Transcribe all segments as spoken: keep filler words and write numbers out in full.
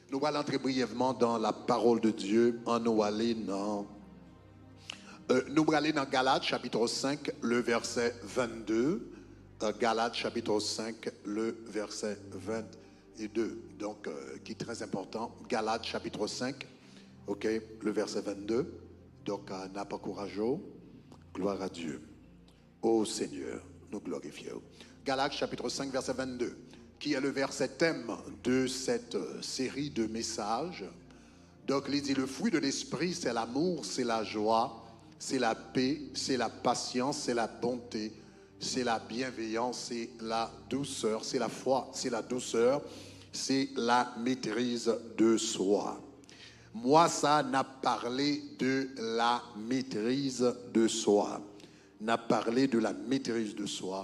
Nou pral antre briyèvman dan la pawòl de Dye. Ann nou ale nan, euh, nou pral ale nan Galat chapit senk, le vèsè vennde. Euh, Galat chapit senk, le vèsè vennde. Donk, euh, ki trè enpòtan. Galat chapit senk, ok, le vèsè vennde. Donk, euh, n ap ankouraje w. Gloire à Dieu. Ô Seigneur, nous glorifions. Galates chapitre cinq, verset vingt-deux, qui est le verset thème de cette euh, série de messages. Donc, il dit, le fruit de l'esprit, c'est l'amour, c'est la joie, c'est la paix, c'est la patience, c'est la bonté, c'est la bienveillance, c'est la douceur, c'est la foi, c'est la douceur, c'est la maîtrise de soi. Mwa sa a, n ap pale de la maîtrise de soi. N ap pale de la maîtrise de soi.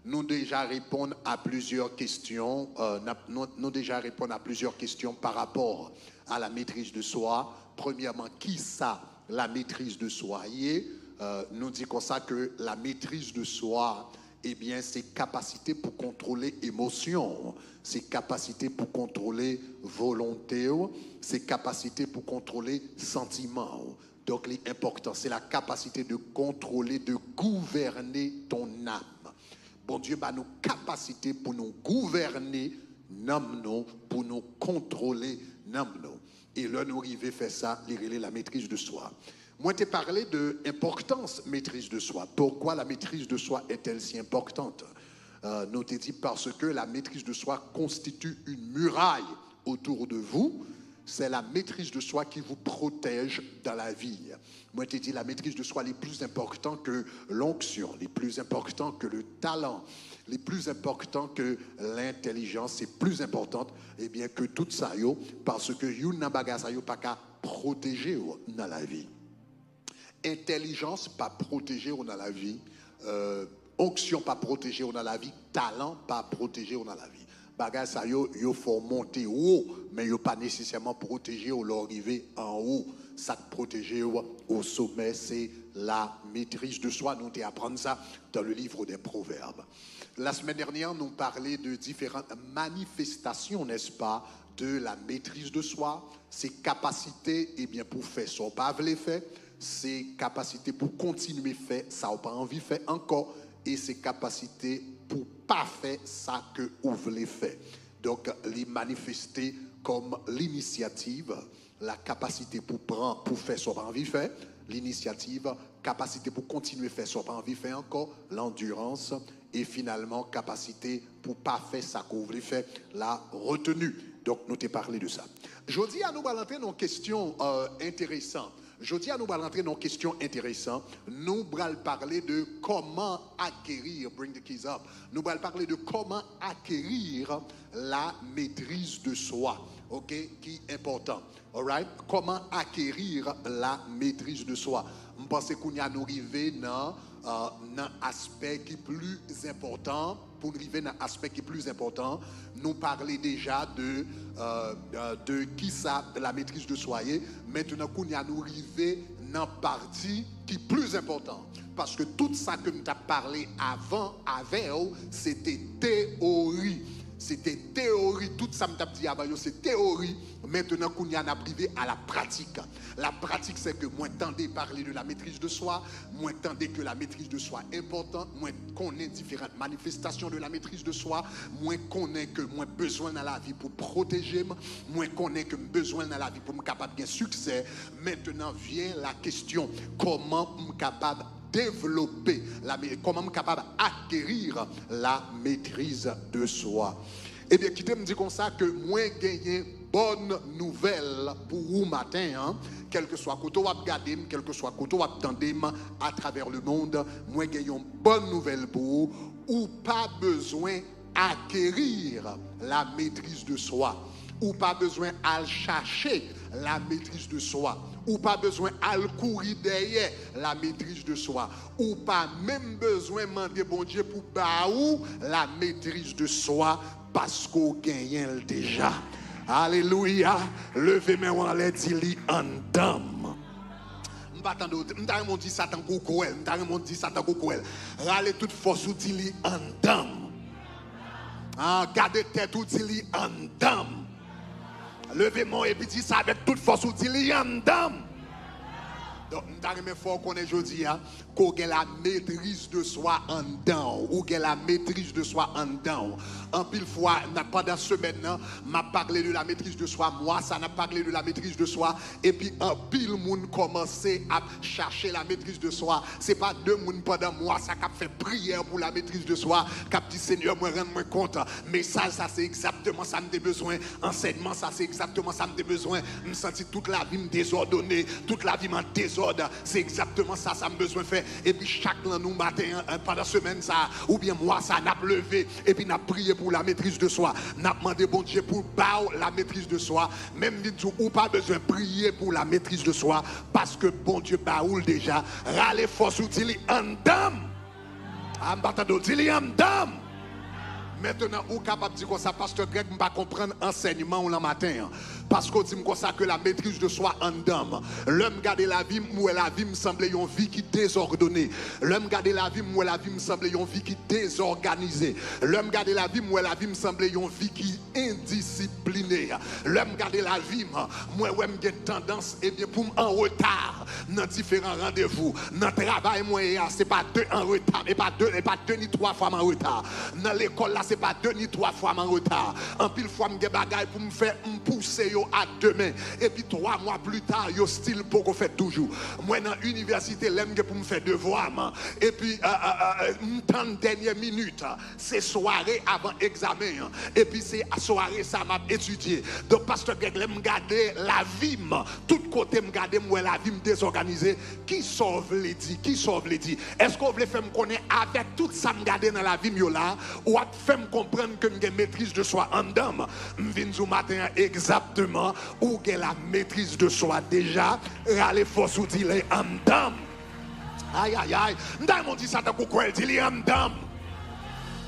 Nou deja reponn a plizyè kesyon, euh, n ap, nou, nou deja reponn a plizyè kesyon pa rapò a la maîtrise de soi. Premyèman, kisa la maîtrise de soi ye? Euh, nou di konsa ke la maîtrise de soi, ebyen, se kapasite pou kontwole emosyon w, se kapasite pou kontwole volonte w, se kapasite pou kontwole santiman w. Donk, li enpòtan. Se la capacité de contrôler, de gouverner ton âme. Bondye ba nou kapasite pou nou gouvène nanm nou, pou nou kontwole nanm nou. E lè nou rive fè sa, li rele la maîtrise de soi. Mwen te pale de enpòtans maîtrise de soi. Pourquoi la maîtrise de soi est-elle si importante? Euh, nou te di, parce que la maîtrise de soi constitue une muraille autour de vous, c'est la maîtrise de soi qui vous protège dans la vie. Mwen te di, la maîtrise de soi li pli enpòtan ke l'onction, li pli enpòtan ke le talent, li pli enpòtan ke l'intelligence, se pli enpòtan, ebyen, ke tout sa yo, paske youn nan bagay sa yo pa ka pwoteje w nan lavi. Entèlijans pa pwoteje w nan lavi. Euh, onksyon pa pwoteje w nan lavi. Talan pa pwoteje w nan lavi. Bagay sa yo, yo fè w monte wo, men yo pa nesesèman pwoteje w lè w rive anwo. Sa k pwoteje w o somè, se la maîtrise de soi. Nou te aprann sa dans le livre des Proverbes. La semaine dernière, nou pale de diferan manifestasyon, n'est-ce pas, de la maîtrise de soi. Se kapasite, ebyen, pou fè sa w pa vle fè, se kapasite pou kontinye fè sa w pa anvi fè ankò, e se kapasite pou pa fè sa ke ou vle fè. Donk, li manifeste kòm l'initiative, la kapasite pou pran, pou fè sa w pa anvi fè, l'initiative, kapasite pou kontinye fè sa w pa anvi fè ankò, l'endurance, e finalman, kapasite pou pa fè sa ke w vle fè, la retenue. Donk, nou te pale de sa. Jodi a, nou pral antre nan kesyon, euh, enteresan. Jodi a, nou pral antre nan kesyon enteresan. Nou pral pale de comment acquérir, bring the keys up. Nou pral pale de comment acquérir la maîtrise de soi. Ok? Ki enpòtan. Alright? Comment acquérir la maîtrise de soi? M panse kounye a nou rive nan, euh, nan aspè ki pli enpòtan. Pou n rive nan aspè ki pli enpòtan, nou pale deja de, euh, euh, de kisa la maîtrise de soi ye. Mentnan, kounye a nou rive nan pati ki pli enpòtan. Paske tout sa ke m t ap pale avan avè w, se te teyori. Se te teyori, tout sa m t ap di avan yo, se teyori. Mentnan, kounye a, n ap rive a la pratik. La pratique, c'est que mwen tande pale de la maîtrise de soi, mwen tande ke la maîtrise de soi enpòtan, mwen konnen diferan manifestasyon de la maîtrise de soi, mwen konnen ke mwen bezwen nan lavi pou pwoteje m, mwen konnen ke m bezwen nan lavi pou m kapab gen siksè. Mentnan vyen la kesyon, kòman m kapab devlope la, kòman m kapab acquérir la maîtrise de soi? Ebyen, kite m di konsa ke mwen genyen bòn nouvèl pou ou maten an, kèlkeswa kote w ap gade m, kèlkeswa kote w ap tande m atravè lemonn, mwen gen yon bòn nouvèl pou ou. Ou pa bezwen acquérir la maîtrise de soi. Ou pa bezwen al chache la maîtrise de soi. Ou pa bezwen al kouri dèyè la maîtrise de soi. Ou pa menm bezwen mande Bondye pou ba ou la maîtrise de soi, paske w genyen l deja. Alelouya! Leve men w anlè, di li anndan m. M pa tande w, m ta renmen w di sa tankou w kwè l, m ta renmen w di sa tankou w kwè l. Rale tout fòs ou, di li anndan m. Ah, gade tèt ou, di li anndan m. Leve men w epi di sa avèk tout fòs ou, di li anndan m. Donk, m ta renmen fè w konnen jodi a ke w gen la maîtrise de soi anndan w. Ou gen la maîtrise de soi anndan w. Anpil fwa, n ap, pandan semèn nan, m ap pale de la maîtrise de soi. Mwa sa, n ap pale de la maîtrise de soi. Epi anpil moun kòmanse ap chache la maîtrise de soi. Se pa de moun pandan mwa sa k ap fè priyè pou la maîtrise de soi, k ap di, Senyè, mwen rann mwen kont. Mesaj sa se egzakteman sa m te bezwen. Ansèyman sa se egzakteman sa m te bezwen. M santi tout lavi m dezòdone, tout lavi m an dezòd. Se egzakteman sa, sa m bezwen fè. Epi chak nan nou maten an, pandan semèn sa, oubyen mwa sa, n ap leve, epi n ap priye pou la maîtrise de soi. N ap mande Bondye pou l ba w la maîtrise de soi. Men m vin di w, ou pa bezwen priye pou la maîtrise de soi, paske Bondye ba ou l deja. Rale fòs ou, di li anndan m. A, m pa tande w. Di li anndan m. Mentenan, ou kapab di konsa, Pastè Greg, m pa konprann ansèyman w lan maten an. Paske w di m konsa ke la maîtrise de soi anndan m. Lè m gade lavi m, m wè lavi m sanble yon vi ki dezòdone. Lè m gade lavi m, m wè lavi m sanble yon vi ki dezòganize. Lè m gade lavi m, m wè lavi m sanble yon vi ki endisipline. Lè m gade lavi m, mwen wè m gen tandans, ebyen, pou m an reta nan diferan randevou. Nan travay mwen ye a, se pa de an reta, e pa de, e pa de ni twa fwa m an reta. Nan lekòl la, se pa de ni twa fwa m an reta. Anpil fwa, m gen bagay pou m fè, m pouse yo a demen. Epi twa mwa pli ta, yo still poko fèt toujou. Mwen nan inivèsite, lè m gen pou m fè devwa m, epi, euh, euh, euh, m tann dènye minit. Se sware avan egzamen an. Epi se sware sa m ap etidye. Donk, Pastè Greg, lè m gade lavi m, tout kote m gade, m wè lavi m dezòganize. Kisa w vle di? Kisa w vle di? Èske w vle fè m konnen avèk tout sa m gade nan lavi m yo la, w ap fè m konprann ke m gen maîtrise de soi anndan m? M vin di w maten an egzakteman, ou gen la maîtrise de soi deja. Rale fòs ou, di li anndan m. Ayayay. M ta renmen w di sa tankou w kwè l, di li anndan m.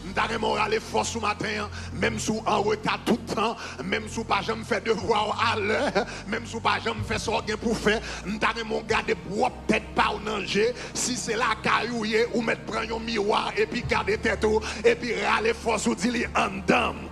M ta renmen w rale fòs ou maten an, menm si w an reta tout tan, menm si w pa janm fè devwa w alè, menm si w pa janm fè sa w gen pou fè, m ta renmen w gade pwòp tèt pa w nan je. Si se lakay ou ye, ou mèt pran yon miwa epi gade tèt ou, epi rale fòs ou, di li anndan m.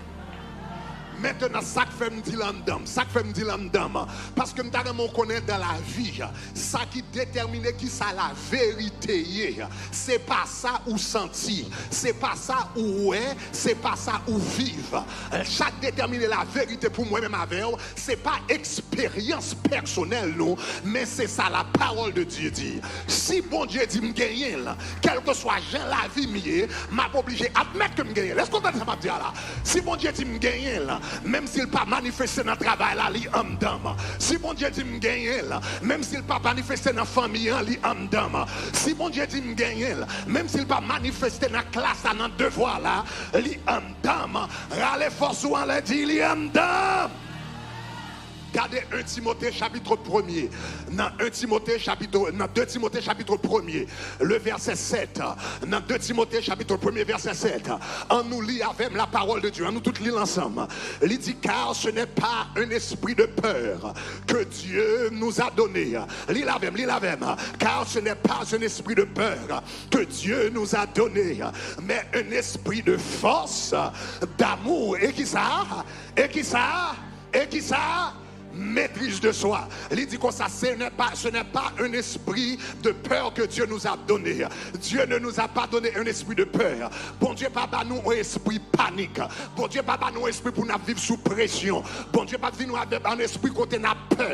Mentenan, sa k fè m di l anndan m, sa k fè m di l anndan m, paske m ta renmen w konnen dan lavi, sa ki detèmine kisa laverite ye, se pa sa ou santi, se pa sa ou wè, se pa sa ou viv. Sa k detèmine laverite pou mwen menm avè w, se pa eksperyans pèsonèl nou, men se sa la parole de Dieu dit. Si Bondye di m genyen l, kèlkeswa jan lavi m ye, m ap oblije admèt ke m genyen l. Èske w tande sa m ap di a la? Si Bondye di m genyen l, menm si l pa manifeste nan travay la, li anndan m. Si Bondye di m genyen l, menm si l pa manifeste nan fanmi an, li anndan m. Si Bondye di m genyen l, menm si l pa manifeste nan klas la, nan devwa la, li anndan m. Rale fòs ou anlè, di, li anndan m. Gade en Timote chapit premye. Nan en Timote chapit, nan de Timote chapit premye, le vèsè sèt. Nan de Timote chapit premye, vèsè sèt. Ann nou li avè m la parole de Dieu. Ann nou tout li l ansanm. Li di, car ce n'est pas un esprit de peur que Dieu nous a donné. Li l avè m, li l avè m. Car ce n'est pas un esprit de peur que Dieu nous a donné, mais un esprit de force, d'amour. E kisa? E kisa? E kisa? Maîtrise de soi. Li di konsa, ce n'est pas, ce n'est pas un esprit de peur que Dieu nous a donné. Dieu ne nous a pas donné un esprit de peur. Bondye pa ba nou yon espri panik. Bondye pa ba nou yon espri pou n ap viv sou presyon. Bondye pa vin nou avèk yon espri kote n ap pè.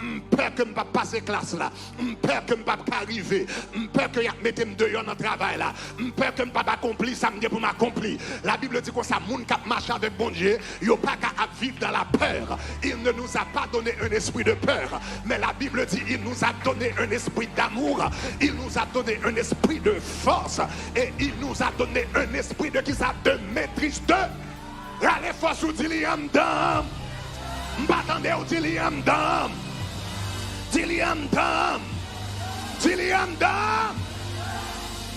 M pè ke m p ap pase klas la. M pè ke m p ap ka rive. M pè ke y ap mete m deyò nan travay la. M pè ke m p ap akonpli sa m gen pou m akonpli. Labib di konsa, moun k ap mache avèk Bondye, yo pa ka ap vivre dans la peur. Il ne nous a pas donné un esprit de peur, mais la Bible dit, il nous a donné un esprit d'amour, il nous a donné un esprit de force, et il nous a donné un esprit de kisa? De maîtrise de. Rale fòs ou, di li anndan m. M pa tande w, di li anndan m. Di li anndan m. Di li anndan m.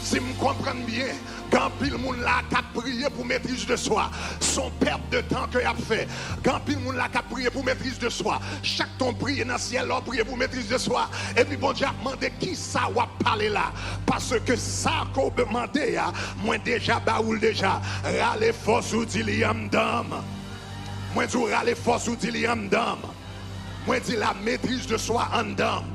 Si m konprann byen, gen anpil moun la k ap priye pou maîtrise de soi. Se yon pèt de tan ke y ap fè. Gen anpil moun la k ap priye pou maîtrise de soi. Chak tan w priye nan syèl la, w priye pou maîtrise de soi. Epi Bondye ap mande kisa w ap pale la. Paske sa ke w mande a, mwen deja ba ou l deja. Rale fòs ou, di li anndan m. Mwen di w rale fòs ou di li anndan m. Mwen di la maîtrise de soi anndan m.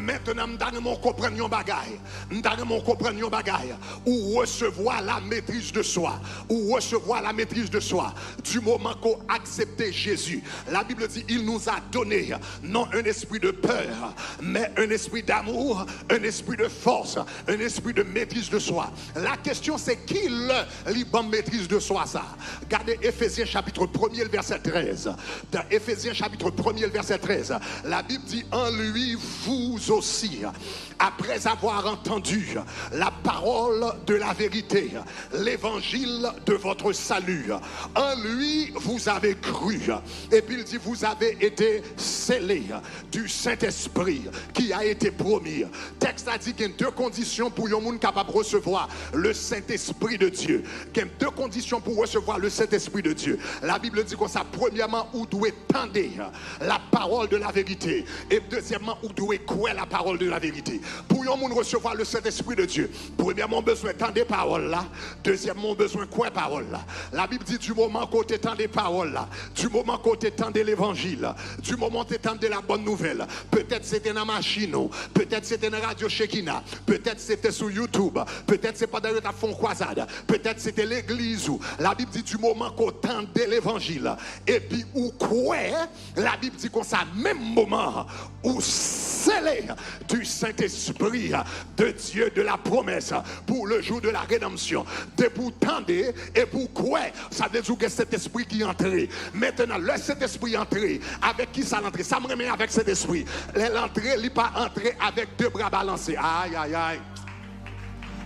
Mentnan, m ta renmen w konprann yon bagay. M ta renmen w konprann yon bagay. Ou resevwa la maîtrise de soi. Ou resevwa la maîtrise de soi. Du moment qu'on accepte Jésus, la Bible dit, il nous a donné non un esprit de peur, mais un esprit d'amour, un esprit de force, un esprit de maîtrise de soi. La kesyon se ki lè li ban m maîtrise de soi sa. Gade Efezyen chapit premye vèsè trèz. Dans Éphésiens chapitre premier, le verset treize, la Bible dit, en lui, vous aussi, après avoir entendu la parole de la vérité, l'évangile de votre salut, en lui, vous avez cru. Et puis il dit, vous avez été scellés du Saint-Esprit qui a été promis. Tèks la di gen de kondisyon pou yon moun kapab resevwa le Saint-Esprit de Dieu. Gen de kondisyon pou resevwa le Saint-Esprit de Dieu. La Bible di konsa, premyèman, ou dwe tande la parole de la vérité. E dezyèmman, ou dwe kwè la parole de la vérité. Pou yon moun resevwa le Saint-Esprit de Dieu, premyèman, ou bezwen tande pawòl la. Dezyèmman, ou bezwen kwè pawòl la. La Bible dit, du moment que w te tande pawòl la, du moment que w te tande levanjil, du moment w te tande la bonne nouvelle, petèt se te nan machin ou, petèt se te nan radyo Chekina, petèt se te sou YouTube, petèt se pandan yo t ap fè yon kwazad, petèt se te legliz ou. La Bible dit, du moment que w tande levanjil, epi ou kwè, la Bible dit konsa, menm moman, ou scellé du Saint-Esprit de Dieu de la promesse pour le jour de la rédemption. Depi w tande, epi w kwè, sa vle di w gen Sentespri ki antre. Mentnan, lè Sentespri antre, avèk ki sa l antre? Sa m renmen avèk Sentespri, lè l antre, li pa antre avèk de bra balanse. Ay, ay, ay.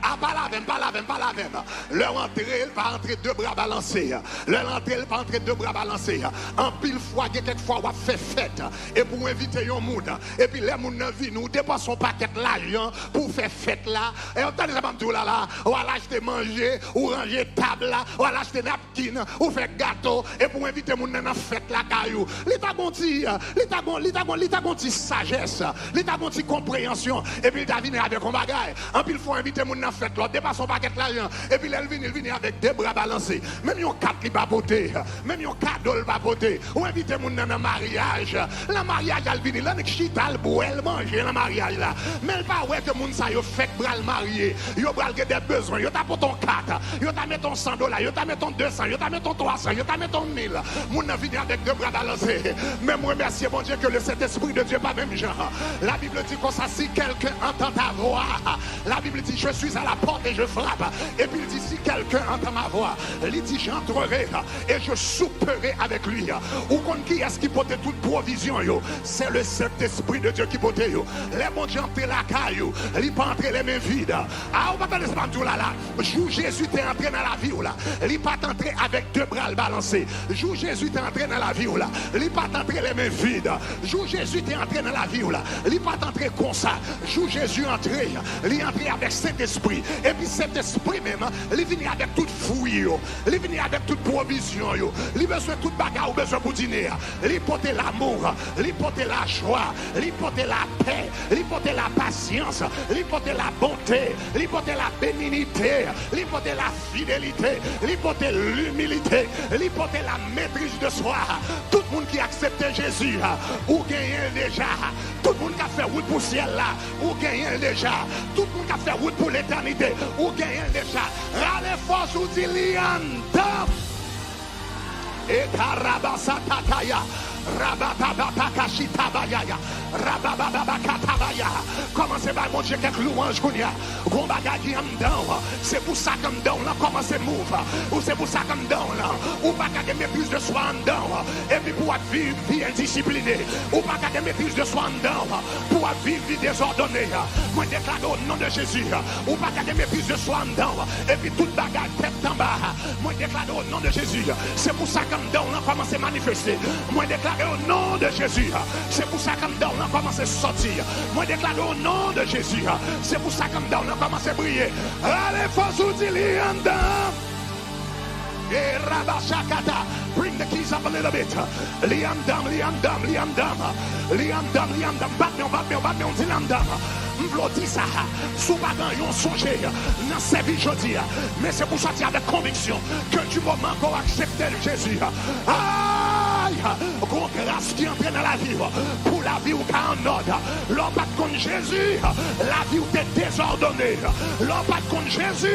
A, pale avè m, pale avè m, pale avè m. Lè w antre, l pa antre de bra balanse. Lè l antre, l pa antre de bra balanse. Anpil fwa, gen kèk fwa w ap fè fèt, epi w envite yon moun, epi lè moun nan vini, ou depanse yon pakèt lajan pou w fè fèt la. E w tande sa m ap di w la la, w al achte manje, ou ranje tab la, w al achte nap kin, ou fè gato, epi w envite moun nan nan fèt lakay ou. Li ta gon ti, li ta gon, li ta gon, li ta gon ti sajès, li ta gon ti konpreyansyon, epi l ta vini avèk yon bagay. Anpil fwa, w envite moun nan fèt la, w depanse yon pakèt lajan, epi lè l vini, l vini avèk de bra balanse. Menm yon kat li pa pote, menm yon kado l pa pote. Ou envite moun nan nan maryaj, nan maryaj al vini, l annik chita, l bwè, l manje nan maryaj la. Men l pa wè ke moun sa yo fèk pral marye, yo pral gen de bezwen, yo ta pote yon kat, yo ta mete yon san dola, yo ta mete yon de san, yo ta mete yon twa san, yo ta mete yon mil. Moun nan vini avèk de bra balanse. Men m remèsye Bondye ke le Saint-Esprit de Dieu pa menm jan. La Bible dit konsa, si quelqu'un entend ta voix, la Bible dit, je suis à la porte et je frappe. Epi l di, si quelqu'un entend ma voix, li di, j'entrerai et je souperai avec lui. Ou konn kiyès ki pote tout pwovizyon yo? Se le Saint-Esprit de Dieu ki pote yo. Lè Bondye antre lakay ou, li pa antre les mains vides. A, ou pa tande sa m ap di w la la. Jou Jezi te antre nan lavi w la, li pa t antre avèk de bra l balanse. Jou Jezi te antre nan lavi w la, li pa t antre les mains vides. Jou Jezi te antre nan lavi w la, li pa t antre konsa. Jou Jezi antre, li antre avèk Sentespri. Epi Sentespri menm, li vini avèk tout fwi yo. Li vini avèk tout pwovizyon yo. Li bezwen tout bagay ou bezwen pou dine a. Li pote lanmou, li pote lajwa, li pote lapè, li pote lapasyans, li pote labonte, li pote labenite, li pote lafidelite, li pote limilite, li pote la maîtrise de soi. Tout moun ki aksepte Jezi, ou genyen l deja. Tout moun k ap fè wout pou syèl la, ou genyen l deja. Tout moun k ap fè wout pou letènite, ou genyen l deja. Rale fòs ou di, li anndan m. E karabasa tataya, rabababa kachita bayaya, rabababa katabaya. Kòmanse bay Bondye kèk lwanj kounye a. Gon bagay ki anndan w, se pou sa k anndan w lan kòmanse move. Ou se pou sa k anndan w lan. Ou pa ka gen maîtrise de soi anndan w, epi pou w ap viv vi endisipline. Ou pa ka gen maîtrise de soi anndan w, pou w ap viv vi dezòdone. Mwen deklare o non de Jezi, ou pa ka gen maîtrise de soi anndan w, epi tout bagay tèt anba. Mwen deklare o non de Jezi, se pou sa k anndan w lan kòmanse manifeste. Mwen deklare o non de Jezi, se pou sa k anndan w lan kòmanse sòti. Mwen deklare o non de Jezi, se pou sa k anndan w lan kòmanse briye. Rale fòs ou di, li anndan. E rabashakata. Bring the keys up a little bit. Li anndan m, li anndan m, li anndan m. Li anndan m, li anndan m. Bat men w, bat men w, bat men w, di l anndan m. M vle w di sa. Si w pa gen anyen w sonje nan sèvis jodi a, men se pou w sòti avèk konviksyon ke du moment ke w aksepte Jezi, ah, Gon gras ki antre nan lavi w pou lavi w ka annòd. Lè w pa t konn Jezi, lavi w te dezòdone. Lè w pa t konn Jezi,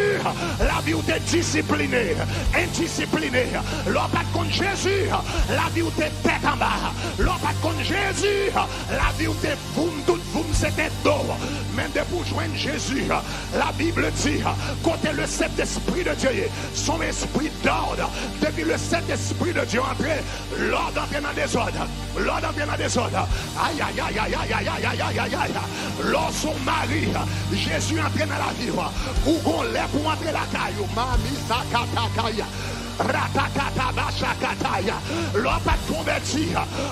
lavi w te disipline, endisipline. Lè w pa t konn Jezi, lavi w te tèt anba. Lè w pa t konn Jezi, lavi w te voum, tout voum se te do. Men depi w jwenn Jezi, la Bible di, kote le Sentespri de Dye ye, se yon espri dòd. Depi le Sentespri de Dye antre, lòd antre nan dezòd. Lòd antre nan dezòd. Ayayayayayayayayayay. Lè w se yon mari, Jezi antre nan lavi w. Ou gon lè pou w antre lakay ou. Mami sakatakaya. Ratakatabashakataya. Lè w pa t konvèti,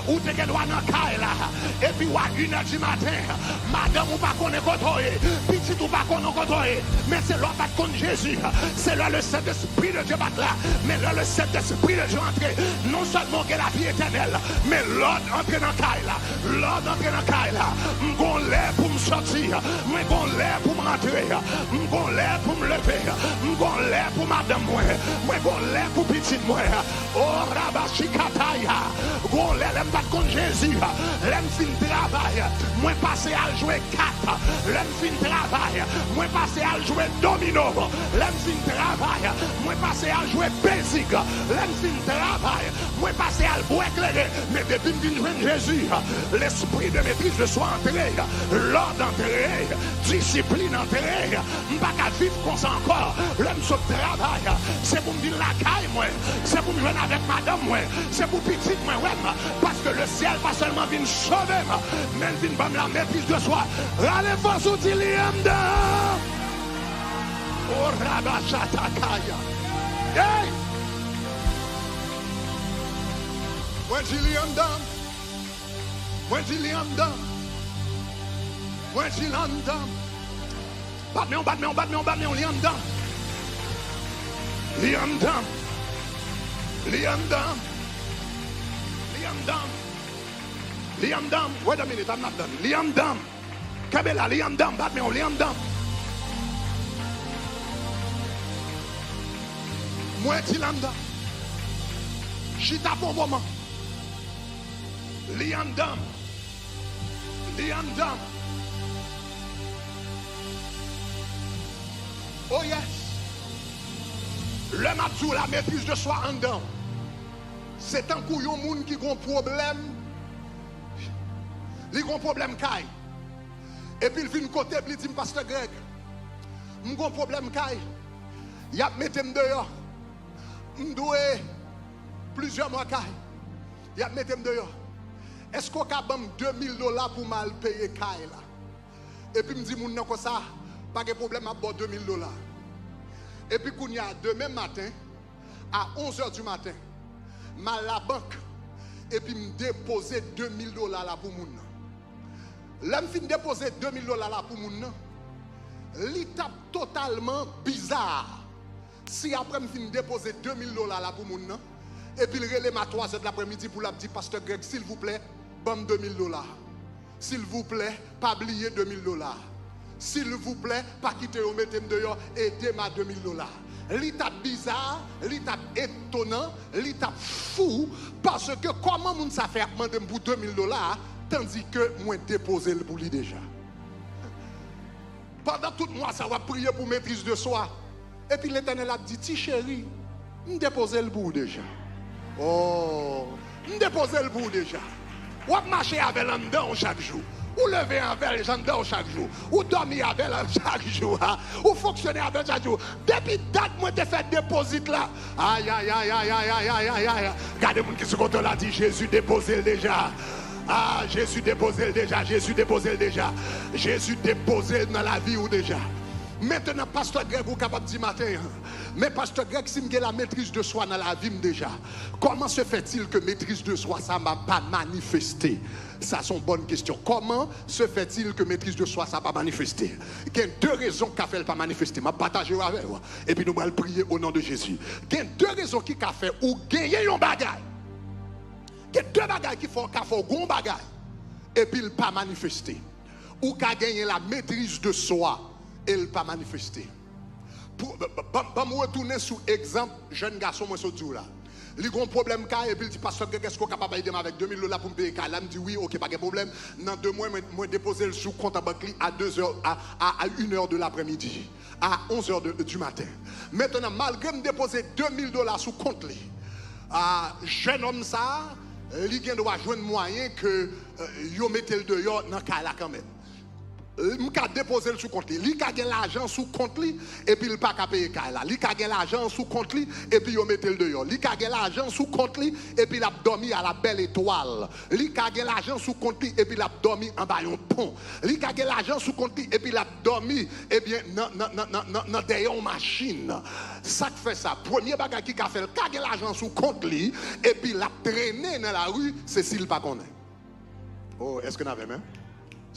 ou te gen dwa nan kay la. Epi w a inè di maten, madanm ou pa konnen kote w ye, pitit ou pa konnen kote w ye. Men se lè w pa t konn Jezi. Se lè le Sentespri de Dye pa t la. Men lè le Sentespri de Dye antre, non sèlman w gen lavi etènèl, men lòd antre nan kay la. Lòd antre nan kay la. M gon lè pou m sòti. Mwen gon lè pou m rantre. M gon lè pou m leve. M gon lè pou madanm mwen. Mwen gon lè pou pitit mwen. O rabachikataya. Gon lè, lè m pa t konn Jezi, lè m fin travay, mwen pase al jwe kat. Lè m fin travay, mwen pase al jwe domino. Lè m fin travay, mwen pase al jwe pezig. Lè m fin travay, mwen pase al bwè kleren. Men depi m vin jwenn Jezi, lespri de maîtrise de soi antre, lòd antre, disiplin antre. M pa ka viv konsa ankò. Lè m sot travay, se pou m vin lakay mwen, se pou m jwenn avèk madanm mwen, se pou pitit mwen wè m. Paske le syèl pa sèlman vin sove m, men l vin ban m la maîtrise de soi. Rale fòs ou di li anndan. O rabachatakaya. Hey! Mwen di li anndan. Mwen di li anndan. Mwen di l anndan. Bat men w, bat men w, bat men w, bat men w, li anndan. Li anndan. Li anndan. Li anndan. Li anndan. Wait a minute, I'm not done. Li anndan. Kenbe la, li anndan, bat men w, li anndan. Mwen di l anndan. Chita pou yon moman. Li anndan. Li anndan. Oh yes. Lè m ap di w la maîtrise de soi anndan w, se tankou yon moun ki gon pwoblèm. Li gon pwoblèm kay. Epi l vin kote m, li di m, Pastè Greg, m gon pwoblèm kay. Y ap mete m deyò. M dwe plizyè mwa kay. Y ap mete m deyò. Èske w ka ban m de mil dola pou m al peye kay la? Epi m di moun nan konsa, pa gen pwoblèm, m ap ba w de mil dola. Epi kounye a, demen maten, a onz è di maten, m al labank, epi m depoze de mil dola la pou moun nan. Lè m fin depoze de mil dola la pou moun nan, li t ap totalman biza si apre m fin depoze de mil dola la pou moun nan, epi l rele m a twa zè laprèmidi pou l ap di, Pastè Greg, silvouplè, ban m de mil dola. Silvouplè, pa bliye de mil dola. Silvouplè, pa kite yo mete m deyò, ede m a de mil dola. Li t ap biza, li t ap etonan, li t ap fou, paske kòman moun sa fè ap mande m pou de mil dola, tandike mwen depoze l pou li deja? Pandan tout mwa sa, w ap priye pou maîtrise de soi. Epi Letènèl ap di, ti cheri, m depoze l pou ou deja. Oh, m depoze l pou ou deja. W ap mache avè l anndan w chak jou. Ou leve avè l anndan w chak jou. Ou dòmi avè l chak jou. Ha? Ou fonksyone avè l chak jou. Depi dat mwen te fè depozit la. Ayayayayayayayay. Gade moun ki sou kote w la, di, Jezi depoze l deja. Ah, Jezi depoze l deja, Jezi depoze l deja. Jezi depoze l nan lavi w deja. Mentnan, Pastè Greg, ou kapab di maten an, men Pastè Greg, si m gen la maîtrise de soi nan lavi m deja, comment se fait-il que maîtrise de soi sa pa manifeste? Sa se yon bòn kesyon. Comment se fait-il que maîtrise de soi sa pa manifeste? Gen de rezon k ka fè l pa manifeste. M ap pataje yo avè w. Epi nou pral priye o non de Jezi. Gen de rezon ki ka fè ou genyen yon bagay. Gen de bagay ki fè w ka fè w gen yon bagay, epi l pa manifeste. Ou ka genyen la maîtrise de soi, e l pa manifeste. Pou, b-, b-, ban, ban m retounen sou egzanp jèn gason mwen sot di w la. Li gen yon pwoblèm kay, epi l di, "Pastè Greg, èske w kapab ede m avèk de mil dola pou m peye kay la?" M di, "Wi, oke, pa gen pwoblèm." Nan de mwen, mwen, mwen depoze l sou kont an bank li a de zè, a, a, a inè de lapre-midi, a onz è de, di maten. Mentnan, malgre m depoze de mil dola sou kont li, a, jènòm sa a, li gen dwa jwenn mwayen ke, euh, yo mete l deyò nan kay la kanmenm. M ka depoze l sou kont li. Li ka gen lajan sou kont li, epi l pa ka peye kay la. Li ka gen lajan sou kont li, epi yo mete l deyò. Li ka gen lajan sou kont li, epi l ap dòmi a la bèl etwal. Li ka gen lajan sou kont li, epi l ap dòmi anba yon pon. Li ka gen lajan sou kont li, epi l ap dòmi, ebyen, nan, nan, nan, nan, nan, nan dèyè yon machin. Sa k fè sa? Premye bagay ki ka fè l ka gen lajan sou kont li, epi l ap trennen nan lari, se si l pa konnen. Oh, èske n avè m?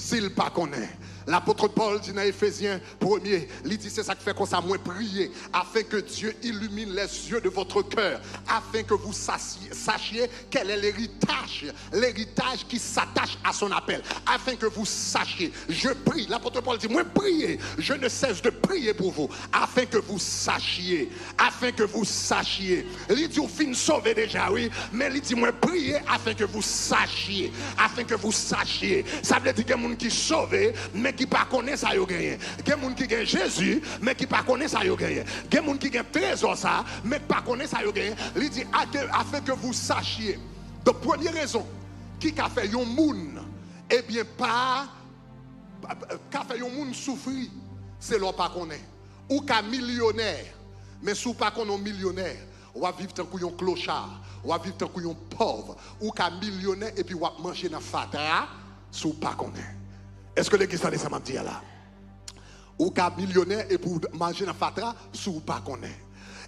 Si l pa konnen. Lapot Pòl di nan Efezyen premye, li di, "Se sa k fè konsa, mwen priye, afin que Dieu illumine les yeux de votre cœur, afin que vous sachiez, sachiez quel est l'héritage, l'héritage qui s'attache à son appel, afin que vous sachiez." Je prie, lapot Pòl di, "Mwen priye, je ne cesse de prier pour vous, afin que vous sachiez." Afin que vous sachiez. Li di w fin sove deja, wi. Men li di, "Mwen priye afin que vous sachiez." Afin que vous sachiez. Sa vle di gen moun ki sove, men ki pa konnen sa yo genyen. Gen moun ki gen Jezi, men ki pa konnen sa yo genyen. Gen moun ki gen trezò sa, men ki pa konnen sa yo genyen. Li di, "Ake-, afin que vous sachiez." Donk, premye rezon ki ka fè yon moun, ebyen, pa, pa, pa, ka fè yon moun soufri, se lè w pa konnen. Ou ka milyonè, men si w pa konn yon milyonè, w ap viv tankou yon klocha, w ap viv tankou yon pòv. Ou ka milyonè epi w ap manje nan fatra si w pa konnen. Èske legliz tande sa m ap di a la? Ou ka milyonè epi w manje nan fatra si w pa konnen.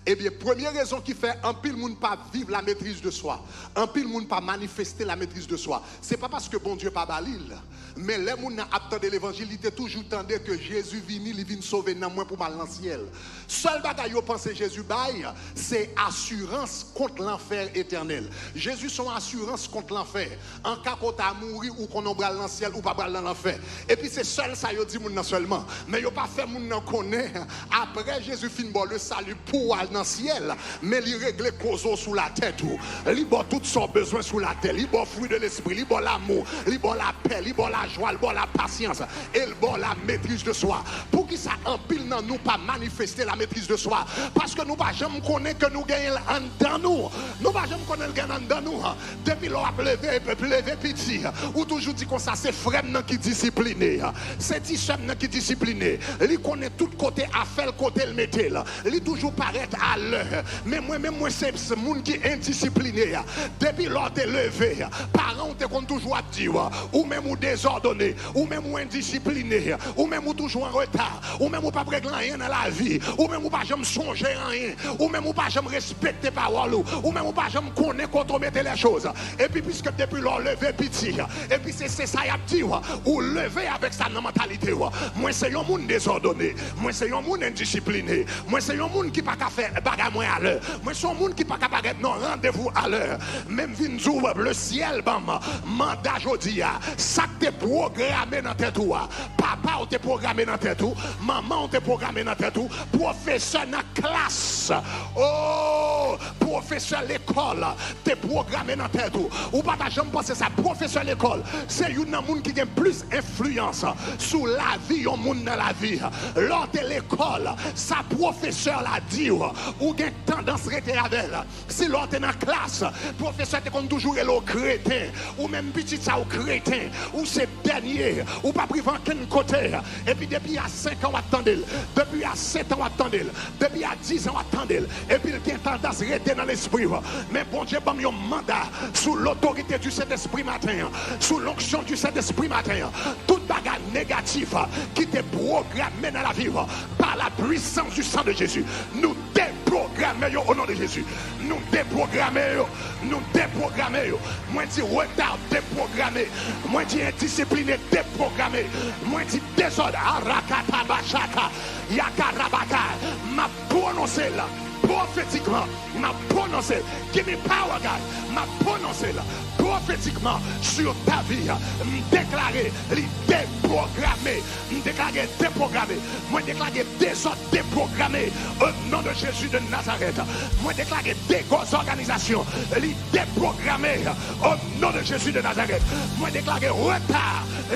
Ebyen, premye rezon ki fè anpil moun pa viv la maîtrise de soi, anpil moun pa manifeste la maîtrise de soi, se pa paske Bondye pa ba li l, men lè moun nan ap tande levanjil, li te toujou tande ke Jezi vini, li vin sove nanm mwen pou m al nan syèl. Sèl bagay yo panse Jezi bay, se asirans kont lanfè etènèl. Jezi se yon asirans kont lanfè. An ka ke w ta mouri, ou konnen w pral nan syèl, ou pa pral nan lanfè. Epi se sèl sa yo di moun nan sèlman. Men yo pa fè moun nan konnen, apre Jezi fin ba w le salut pou w al nan syèl, men li regle koze w sou latè tou. Li ba w tout sa w bezwen sou latè. Li ba w fruit de l'esprit, li ba w lanmou, li ba w lapè, li ba w lajwa, li ba w lapasyans, e l ba w la maîtrise de soi. Poukisa anpil nan nou pa manifeste la maîtrise de soi? Paske nou pa janm konnen ke nou genyen l anndan nou. Nou pa janm konnen l gen anndan nou. Depi lè w ap leve, leve piti, ou toujou di konsa, "Se frè m nan ki disipline, se ti sè m nan ki disipline. Li konnen tout kote afè l, kote l mete l. Li toujou parèt alè." Men mwen menm, mwen se, se moun ki endisipline. Depi lè w te leve, paran w te konn toujou ap di w, ou menm ou dezòdone, ou menm ou endisipline, ou menm ou toujou an reta, ou menm ou p ap regle anyen nan lavi, ou menm ou pa janm sonje anyen, ou menm ou pa janm respekte pawòl ou, ou menm ou pa janm konnen kote w mete lèchoz. Epi piske depi lè w leve piti, epi se, se sa y ap di w, ou leve avèk sa nan mantalite w. Mwen se yon moun dezòdone, mwen se yon moun endisipline, mwen se yon moun ki pa ka fè bagay mwen alè, mwen se yon moun ki pa ka parèt nan randevou alè. Men m vin di w, le syèl ban m manda jodi a. Sa k te pwograme nan tèt ou a, papa w te pwograme nan tèt ou, manman w te pwograme nan tèt ou, pwofesè nan klas, o, pwofesè lekòl te pwograme nan tèt ou. Ou pa ta janm panse sa. Pwofesè lekòl se youn nan moun ki gen plis enfliyans sou lavi yon moun nan lavi. Lè w te lekòl, sa pwofesè la di w, ou gen tandans rete avè l. Si lè w te nan klas, pwofesè te konn toujou rele w kreten, ou menm pitit sa ou kreten, ou se dènye, ou p ap rive ankenn kote. Epi depi a senk an w ap tande l, depi a sèt an w ap tande l, depi a diz an w ap tande l, epi l gen tandans rete nan lespri w. Men Bondye ban m yon manda sou lotorite di Sentespri maten an, sou lonksyon di Sentespri maten an. Tout bagay negatif ki te pwograme nan lavi w, par la puissance du sang de Jésus, nou depwograme yo o non de Jezi. Nou depwograme yo. Nou depwograme yo. Mwen di reta depwograme. Mwen di endisipline depwograme. Mwen di dezòd, arakata bachata, yakarabaka. M ap pwononse l pwofetikman. M ap pwononse l. Give me power, God. M ap pwononse l pwofetikman sur ta vie. M deklare li depwograme. M deklare depwograme. Mwen deklare dezòd depwograme. O non de Jezi de Nazarèt. Mwen deklare de Gwo zòganizasyon, li depwograme o non de Jezi de Nazarèt. Mwen deklare reta,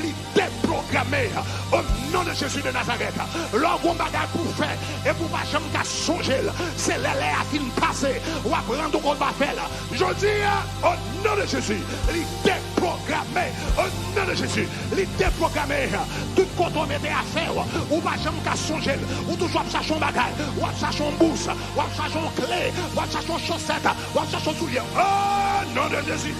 li depwograme o non de Jezi de Nazarèt. Lè w gon bagay pou w fè, epi w pa janm ka sonje l, se lè lè a fin pase, w ap rann ou kont w pa fè l. Jodi a, o non de Jezi, li depwograme o non de Jezi. Li depwograme. Tout kote w mete afè w, ou pa janm ka sonje l. Ou toujou ap chache yon bagay. W ap chache yon bous, w ap chache yon kle, w ap chache yon chosèt, w ap chache yon soulye. O non de Jezi.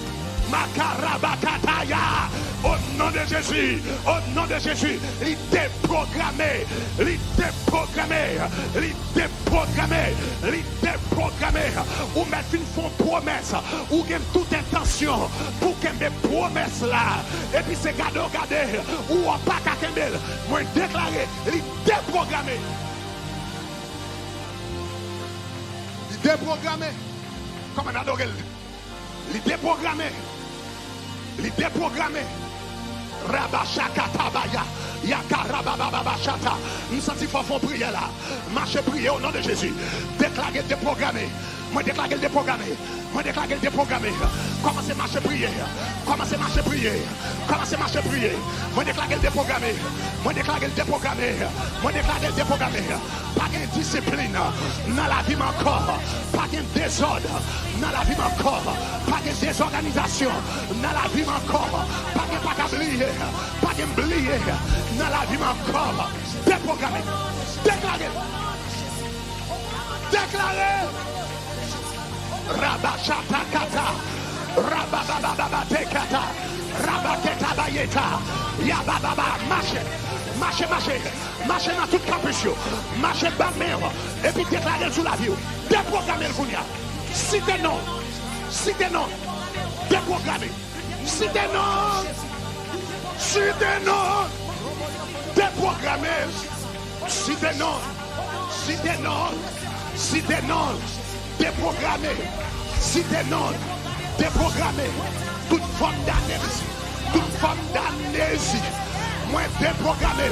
Makarabakataya. O non de Jezi. O non de Jezi. Li depwograme. Li depwograme. Li depwograme. Li depwograme. Ou mèt fin fè yon pwomès. Ou gen tout entansyon pou kenbe pwomès la. Epi se gade w gade, ou pa ka kenbe l. Mwen deklare, li depwograme. Li depwograme. Kòman n adore l? Li depwograme. Li depwograme. Rabashakatabaya. Yakarabababashata. M santi fò fè yon priyè la. Mache priye o non de Jezi. Deklare depwograme. Mwen deklare l depwograme. Mwen deklare l depwograme. Kòmanse mache priye. Kòmanse mache priye. Kòmanse mache priye. Mwen deklare l depwograme. Mwen deklare l depwograme. Mwen deklare l depwograme. Pa gen disiplin nan lavi m ankò. Pa gen dezòd nan lavi m ankò. Pa gen dezòganizasyon nan lavi m ankò. Pa gen pa ka bliye. Pa gen bliye nan lavi m ankò. Depwograme. Deklare. Deklare. Rabashatakata. Rababababatekata. Rabaketabayeta. Yabababa. Mache. Mache, mache. Mache nan tout kanpis yo. Mache ban men w. Epi deklare l sou lavi w. Depwograme l kounye a. Site non. Site non. Depwograme. Site non. Site non. Depwograme. Site non. Site non. Site non. Depwograme. Site non. Depwograme. Tout fòm damnezi. Tout fòm damnezi. Mwen depwograme.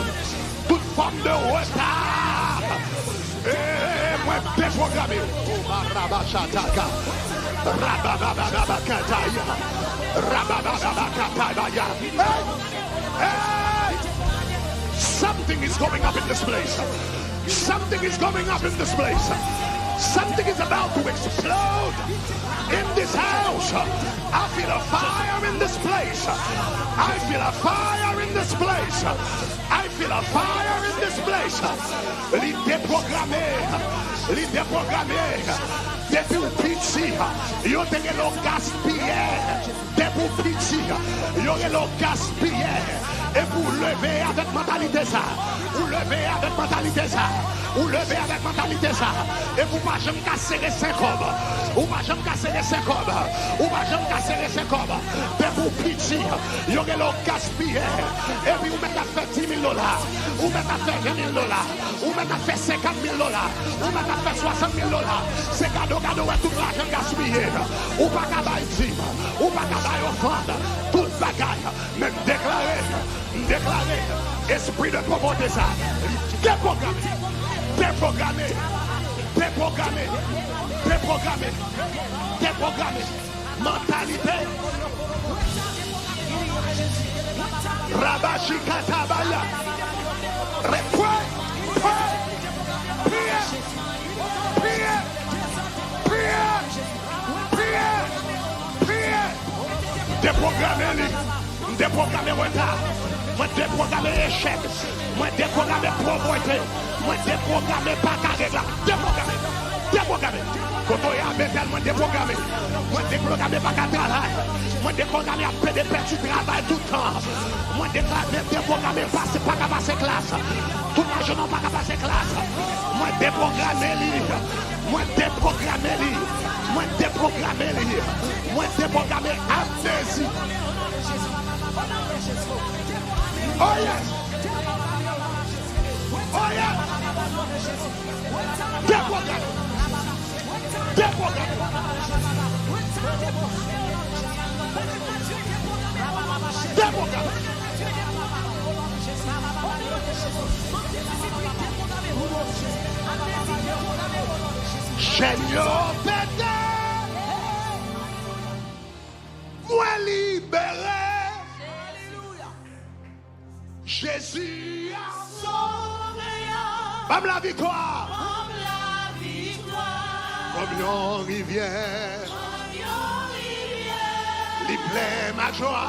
Tout fòm de reta. E mwen depwograme. Rababashataka. Rababababakataya. Rababababakataya. Hey! Hey! Something is going up in this place. Something is going up in this place. Something is about to explode in this house. I feel a fire in this place. I feel a fire in this place. I feel a fire in this place. Li depwograme. Li depwograme. Depi w piti, yo te rele w gaspiyè. Depi w piti, yo rele w gaspiyè. Epi w leve avèk mantalite sa. Ou leve avèk mantalite sa. Ou leve avèk mantalite sa. Epi w pa janm ka sere senk kòb. Ou pa janm ka sere senk kòb. Ou pa janm ka sere senk kòb. Depi w piti, yo rele w gaspiyè. Epi ou mèt ap fè di mil dola. Ou mèt ap fè ven mil dola. Ou mèt ap fè senkant mil dola. Ou mèt ap fè swasant mil dola. Se gade w gade w wè tout lajan gaspiye. Ou pa ka bay dim. Ou pa ka bay ofrann. Tout bagay. Men m deklare, m deklare, espri de povrete sa, li depwograme. Depwograme. Depwograme. Depwograme. Depwograme. Mantalite. Rabashikatabaya. Repwe. Pwe. Priye. Priye. Priye. Priye. Priye. Depwograme li. M depwograme reta. Mwen depwograme echèk. Mwen depwograme povrete. Mwen depwograme pa ka regle. Depwograme. Depwograme. Kote w ye a Betèl, mwen depwograme. Mwen depwograme pa ka travay. Mwen depwograme ap pede pèdi travay tout tan. Mwen deklare depwograme pase, pa ka pase klas. Tout lajoune w pa ka pase klas. Mwen depwograme li. Mwen depwograme li. Mwen depwograme li. Mwen depwograme amnezi. Oh yes. Oh yes. Depwograme. Depwograme. Depwograme. Chèn yo pete. Mwen libere. Jezi a sove. Ban m laviktwa. Kòm yon rivyè. Li plen ak jwa.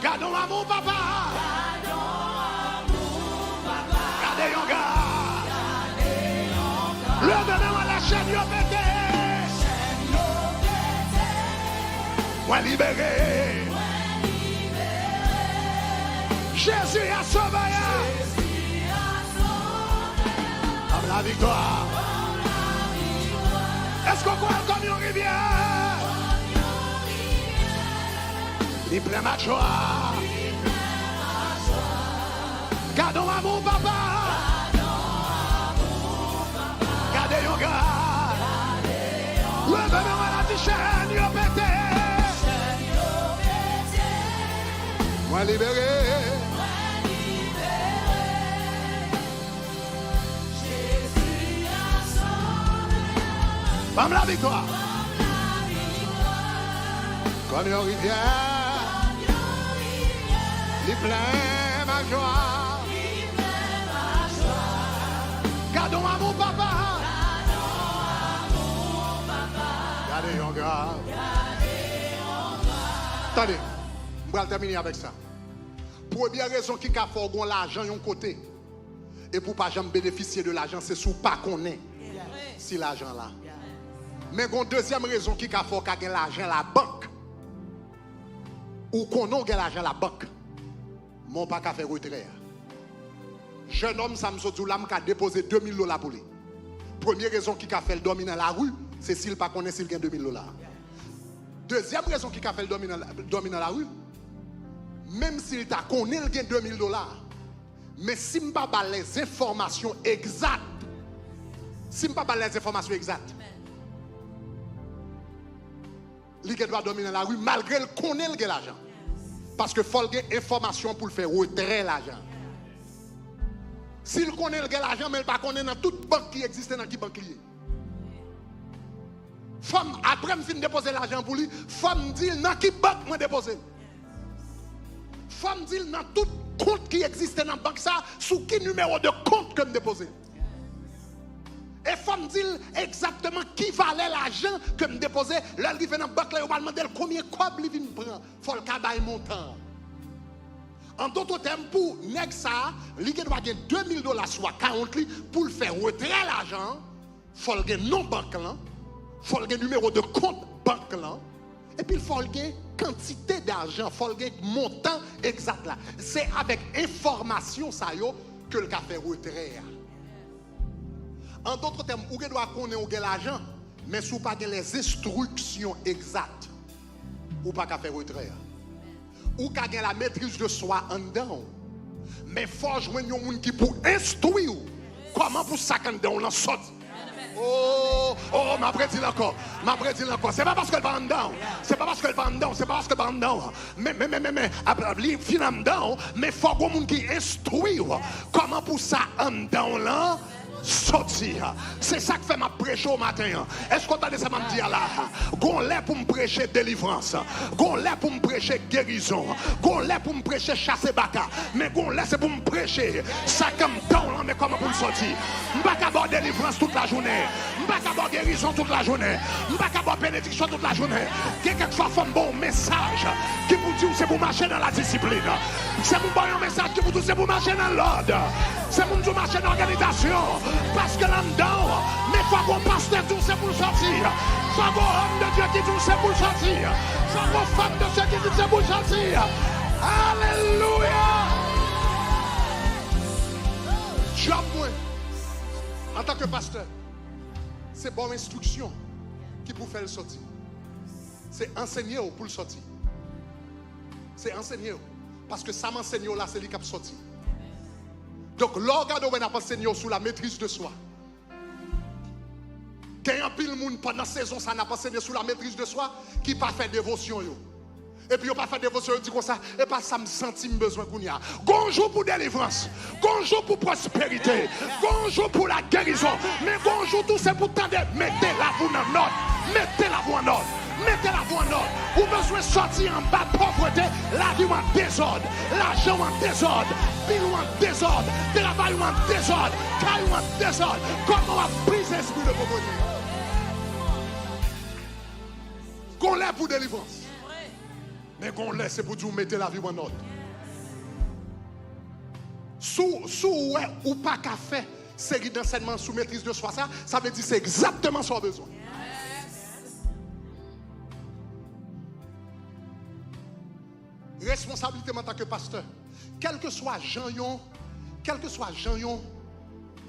Gade yon amou, papa. Gade yon gad. Leve men w anlè, chèn yo pete. Mwen libere. Jezi a sove. Ban m laviktwa. Èske w kwè l kòm yon rivyè? Li plen ak jwa. Gade yon amou, papa. Gade yon gad. Leve men w anlè, di, chèn yo pete. Mwen libere. Ban m laviktwa. Kòm yon rivyè. Li plen ak jwa. Gade yon amou, papa. Gade yon gad. Tande, m pral tèmine avèk sa. Premye rezon ki ka fè w gen lajan yon kote, epi w pa janm benefisye de lajan, se si w pa konnen si lajan la. Men gen yon dezyèm rezon ki ka fè w ka gen lajan labank. Ou konnen w gen lajan labank, men w pa ka fè retrè a. Jennonm sa m sot di w la, m ka depoze de mil dola pou li. Premye rezon ki ka fè l dòmi nan lari, se si l pa konnen si l gen de mil dola. Dezyèm rezon ki ka fè l dòmi nan, dòmi nan lari, menm si l ta konnen l gen de mil dola, men si m pa ba l lèzenfòmasyon egzat, si m pa ba l lèzenfòmasyon egzat, li gen dwa dòmi nan lari malgre l konnen l gen lajan. Paske fò l gen enfòmasyon pou l fè retrè lajan. Si l konnen l gen lajan, men l pa konnen nan tout bank ki egziste nan ki bank li ye. Fò m, apre m fin depoze lajan pou li, fò m di l nan ki bank mwen depoze l. Fò m di l nan tout kont ki egziste nan bank sa, sou ki nimewo de kont ke m depoze l. E fò m di l egzakteman ki valè lajan ke m depoze. Lè l rive nan bank la, yo pral mande l konbyen kòb li vin pran. Fò l ka bay montan an. An dòt tèm, pou nèg sa a, li gen dwa gen de mil dola sou akawont li pou l fè retrè lajan an. Fò l gen non bank lan, fò l gen nimewo de kont bank lan, epi fò l gen kantite dajan, fò l gen montan egzat la. Se avèk enfòmasyon sa yo ke l ka fè retrè a. An dòt tèm, ou gen dwa konnen ou gen lajan, men si w pa gen lèzenstriksyon egzat, ou pa ka fè retrè a. Ou ka gen la maîtrise de soi anndan w, men fò w jwenn yon moun ki pou enstwi w kòman pou sa k anndan w lan sòti. Oh, oh, m ap redi l ankò. M ap redi l ankò. Se pa paske l pa anndan w. Se pa paske l pa anndan w. Se pa paske l pa anndan w. Men, men, men, men, men, ap, ap, li fin anndan w, men fò gon moun ki enstwi w kòman pou sa anndan w lan sòti. Se sa k fè m ap preche w maten an. Èske w tande sa m ap di a la? Gon lè pou m preche delivrans. Gon lè pou m preche gerizon. Gon lè pou m preche chase baka. Men gon lè se pou m preche sa k anndan w lan, men kòman pou l sòti. M pa ka ba w delivrans tout lajounen. M pa ka ba w gerizon tout lajounen. M pa ka ba w benediksyon tout lajounen. Gen kèk fwa fò m ba w mesaj ki pou di w se pou mache nan ladisiplin. Se pou m ba w yon mesaj ki pou di w se pou mache nan lòd. Se pou m di w mache nan òganizasyon. Paske l anndan w. Men fò gon pastè di w se pou l sòti. Fò gon òm de Dye ki di w se pou l sòti. Fò gon fanm de Dye ki di w se pou l sòti. Alelouya! Djòb mwen, antanke pastè, se ba w enstriksyon ki pou fè l sòti. Se ansenye w pou l sòti. Se ansenye w. Paske sa m ansenye w la, se li k ap sòti. Donk, lè w gade w wè n ap ansenye w sou la maîtrise de soi. Gen anpil moun pandan sezon sa n ap ansenye sou la maîtrise de soi ki pa fè devosyon yo. Epi yo pa fè devosyon, yo di konsa, "E pa sa m santi m bezwen kounye a." Gon jou pou delivrans, gon jou pou pwosperite, gon jou pou lagerizon, men gon jou tou se pou tande, "Mete lavi w nan nòd, mete lavi w an nòd, mete lavi w an nòd." Ou bezwen sòti anba povrete, lavi w an dezòd, lajan w an dezòd, bil w an dezòd, travay w an dezòd, kay w an dezòd. Kòman w ap brize espri de povrete? Gon lè pou delivrans. Men gon lè se pou di w mete lavi w an nòd. Si w, si w wè ou pa ka fè seri dansènman sou maîtrise de soi sa, sa vle di se egzakteman sa w bezwen. Responsablite m antanke pastè. Kèlkeswa jan yon, kèlkeswa jan yon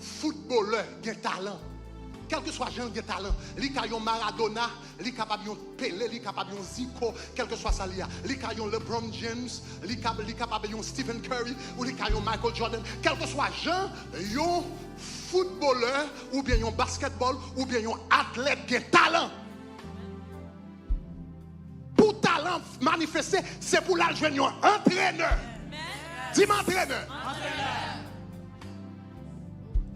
foutbolè gen talan, kèlkeswa jan l gen talan, li ka yon Maradona, li kapab yon Pele, li kapab yon Zico, kèlkeswa sa li a, li ka yon LeBron James, li ka, li kapab yon Stephen Curry, ou li ka yon Michael Jordan, kèlkeswa jan yon foutbolè, oubyen yon baskètbòl, oubyen yon atlèt gen talan. Pou talan manifeste, se pou l al jwenn yon antrenè. Di m antrenè.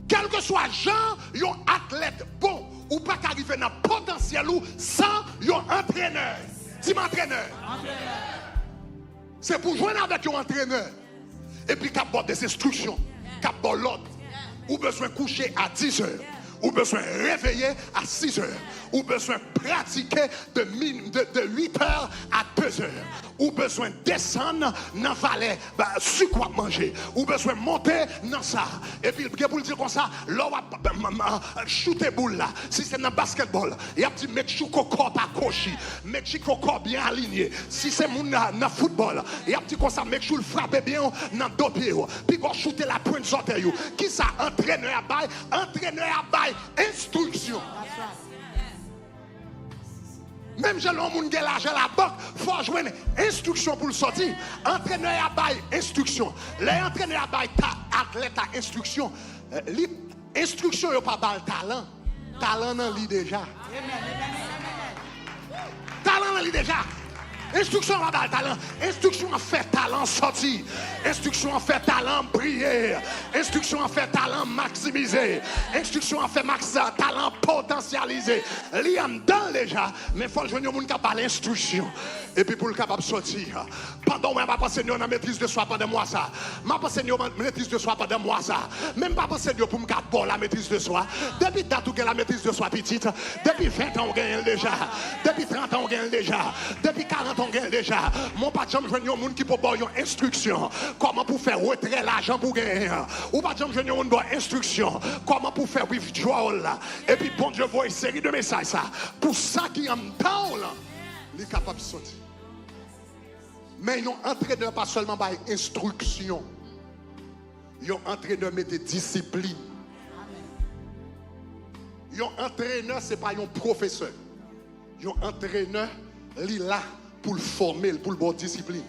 Kèlkeswa jan yon atlèt bon, ou pa ka rive nan potansyèl ou san yon antrenè. Di m antrenè. Se pou jwenn avèk yon antrenè. Epi k ap ba w des instructions, k ap ba w lòd. Ou bezwen kouche a dis è. Ou bezwen reveye a sis è. Ou bezwen pratike de, min, de, de uit è a de zè. Ou bezwen desann nan valè, ba, sik w ap manje. Ou bezwen monte nan sa. Epi gen pou l di konsa, lè w ap, ba, ma, ma, choute boul la, si se nan baskètbòl, y ap di, "Make sure ke kò w pa kwochi. Make sure ke kò w byen alinye." Si se moun nan, nan foutbòl, y ap di konsa, "Make sure l frape byen nan do pye w. Piga w choute lapwent zòtèy ou." Kisa antrenè a bay? Antrenè a bay enstriksyon. Menm jan lè yon moun gen lajan labank, fò w jwenn enstriksyon pou l sòti. Antrenè a bay enstriksyon. Lè antrenè a bay ta, atlèt la enstriksyon, eh, li, enstriksyon yo pa ba l talan. Talan nan li deja. Talan nan li deja. Enstriksyon an pa ba l talan. Enstriksyon an fè talan sòti. Enstriksyon an fè talan briye. Enstriksyon an fè talan maksimize. Enstriksyon an fè maks-, talan potansyalize. Li anndan l deja, men fò l jwenn yon moun k ap ba l enstriksyon. Epi pou l kapab sòti. Pandan w wè m ap ansenye w nan maîtrise de soi pandan mwa sa. M ap ansenye w maîtrise de soi pandan mwa sa. Men m p ap ansenye w pou m ka ba w la maîtrise de soi. Depi dat ou gen la maîtrise de soi pitit, depi ven tan ou genyen l deja. Depi trant an ou genyen l deja. Depi karant an ou genyen l deja. Men w pa t janm jwenn yon moun ki pou ba w yon enstriksyon. Kòman pou fè retrè lajan pou w genyen an. Ou pa t janm jwenn yon moun ba w enstriksyon. Kòman pou fè withdrawal la. Epi Bondye voye seri de mesaj sa. Pou sa ki anndan w lan, li kapab sòti. Men yon antrenè pa sèlman bay enstriksyon. Yon antrenè mete disiplin. Yon antrenè se pa yon pwofesè. Yon antrenè, li la pou l fòme l, pou l ba w disiplin.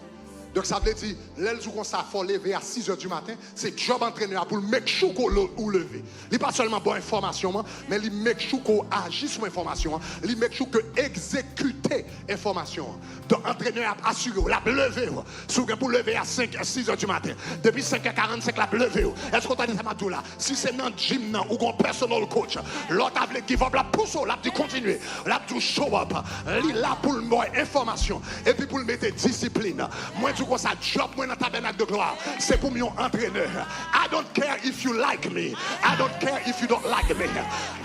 Donk sa vle di, lè l di w konsa, fò w leve a sis è di maten, se djòb antrenè a pou l make sure ke w le-, ou leve. Li pa sèlman ba w enfòmasyon an, men li make sure ke w aji sou enfòmasyon an, li make sure ke w egzekite enfòmasyon an. Donk, antrenè a ap asire w, l ap leve w. Si w gen pou leve a senk, sis è di maten, depi senk è karannsenk, l ap leve w. Èske w tande sa m ap di w la? Si se nan gym nan, ou gon personal coach, lè w ta vle give up, l ap pouse w, l ap di kontinye, l ap di w show up. Li la pou l ba w enfòmasyon, epi pou l mete disiplin. Mwen di w konsa, djòb mwen nan Tabènak de Glwa, se pou m yon antrenè. I don't care if you like me. I don't care if you don't like me.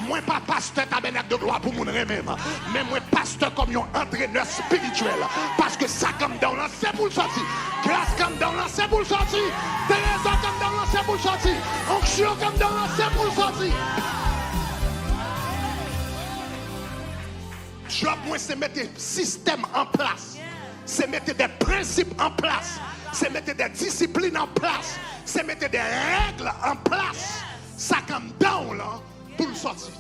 Mwen pa pastè Tabènak de Glwa pou moun renmen m. Men mwen pastè kòm yon antrenè espirityèl. Paske sa k anndan w lan, se pou l sòti. Gras k anndan w lan, se pou l sòti. Trezò k anndan w lan, se pou l sòti. Onksyon k anndan w lan, se pou l sòti. Djòb mwen, se mete sistèm an plas. Se mete de prensip an plas. Se mete de disiplin an plas. Se mete de règ an plas. Sa k anndan w lan, pou l sòti.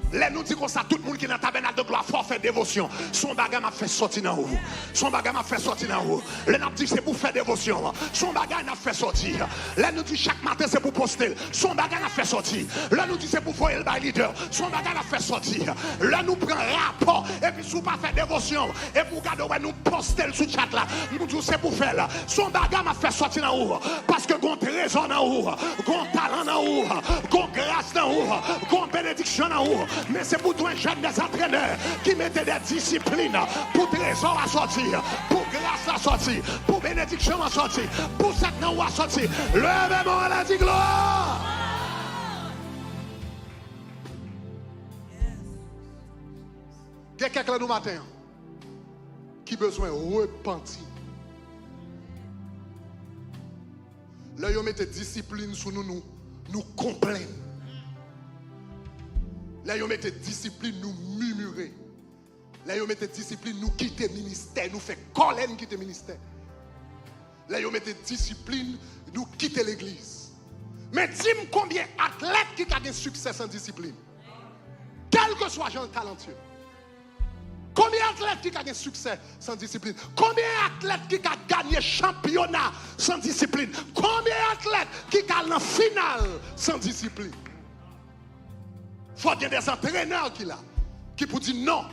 Lè nou di konsa, tout moun ki nan Tabènak de Glwa, fò w fè devosyon. Se yon bagay m ap fè sòti nan ou. Se yon bagay m ap fè sòti nan ou. Lè n ap di se pou fè devosyon an, se yon bagay n ap fè sòti. Lè nou di chak maten se pou poste l, se yon bagay n ap fè sòti. Lè nou di se pou voye l bay lidè, se yon bagay n ap fè sòti. Lè nou pran rapò, epi si w pa fè devosyon, epi w gade w wè nou poste l sou chat la, nou di w se pou fè l, se yon bagay m ap fè sòti nan ou. Paske gon trezò nan ou, gon talan nan ou, gon gras nan ou, gon benediksyon nan ou. Men se pou dwen jèn dèzantrenè ki mete de disiplin pou trezò a sòti, pou gras la sòti, pou benediksyon an sòti, pou sa k nan ou a sòti. Leve men w anlè, di glwa. Gen kèk nan nou maten an ki bezwen repanti. Lè yo mete disiplin sou nou, nou, nou konplenn. Lè yo mete disiplin, nou mimire. Lè yo mete disiplin, nou kite ministè, nou fè kòlè n kite ministè. Lè yo mete disiplin, nou kite legliz. Men di m konbyen atlèt ki ka gen siksè san disiplin? Kèlkeswa jan l talantye. Konbyen atlèt ki ka gen siksè san disiplin? Konbyen atlèt ki ka ganye chanpyona san disiplin? Konbyen atlèt ki ka al nan final san disiplin? Fò gen de antrenè ki la, ki pou di non,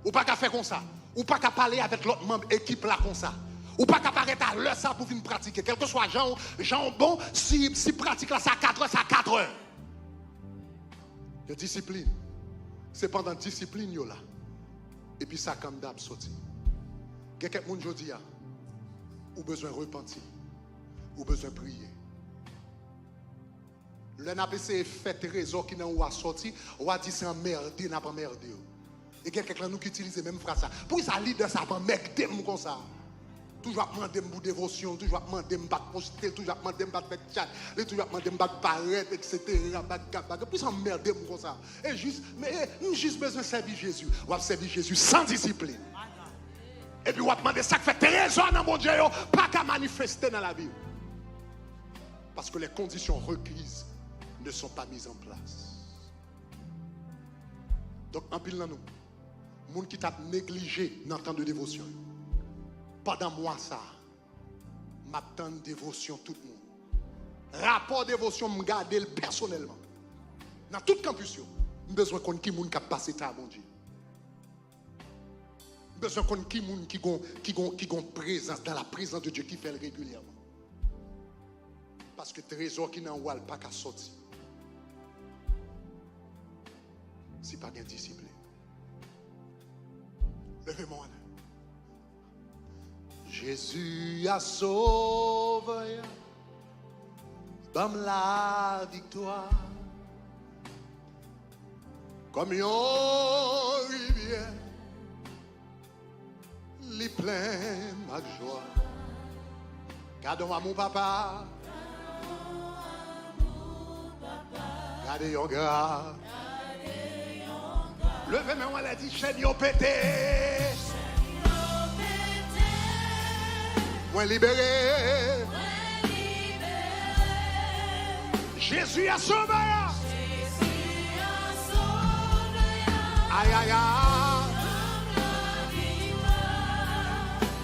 ou pa ka fè konsa. Ou pa ka pale avèk lòt manm ekip la konsa. Ou pa ka parèt a lè sa pou vin pratike. Kèlkeswa jan w, jan w bon, si, si pratik la se a katrè, se a katrè. Gen disiplin. Se pandan disiplin yo la. Epi sa kanda ap soti. Gen kèk moun jodi a, ou bezwen repanti. Ou bezwen priye. Lè n ap eseye fè trezò ki nan ou a sòti, w a di se anmède n ap anmède yo. E gen kèk lan nou ki itilize menm fraz sa. Poukisa lidè sa ap anmède m konsa? Toujou ap mande m pou devosyon, toujou ap mande m pa t poste l, toujou ap mande m pa t fè tchat, li toujou ap mande m pa t parèt, etsetera. Bagay, bagay. Poukisa anmède m konsa? E jis, men, e, m jis bezwen sèvi Jezi. W ap sèvi Jezi san disiplin. Epi w ap mande sa k fè trezò nan Bondye yo pa ka manifeste nan lavi w. Parce que les conditions requises ne sont pas mises en place. Donk, anpil nan nou, moun ki t ap neglije nan tan de devosyon yo, pandan mwa sa a, m ap tann devosyon tout moun. Rapò devosyon, m gade l pèsonèlman. Nan tout kanpis yo, m bezwen konn ki moun k ap pase ta Bondye. M bezwen konn ki moun ki gon, ki gon, ki gon prezans, dans la présence de Dieu, ki fè l regilyèman. Paske trezò ki nan ou a, l pa ka sòti si pa gen disiplin. Leve men w anlè. Jezi a sovè a, ban m laviktwa. Kòm yon rivyè, li plen m ak jwa. Gade yon amou papa. Gade yon gra. Leve men w anlè, di chèn yo pete. Mwen libere. Jezi a sovè a. Ay, ay, ay.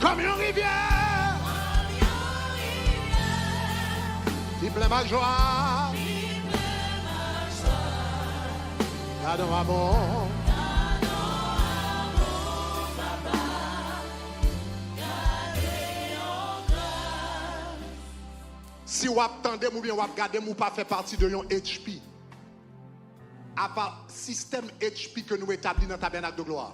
Kòm yon rivyè. Li plen m ak jwa. Gade yon amou. Si w ap tande m oubyen w ap gade m, ou pa fè pati de yon H P. Apa sistèm H P ke nou etabli nan Tabènak de Glwa,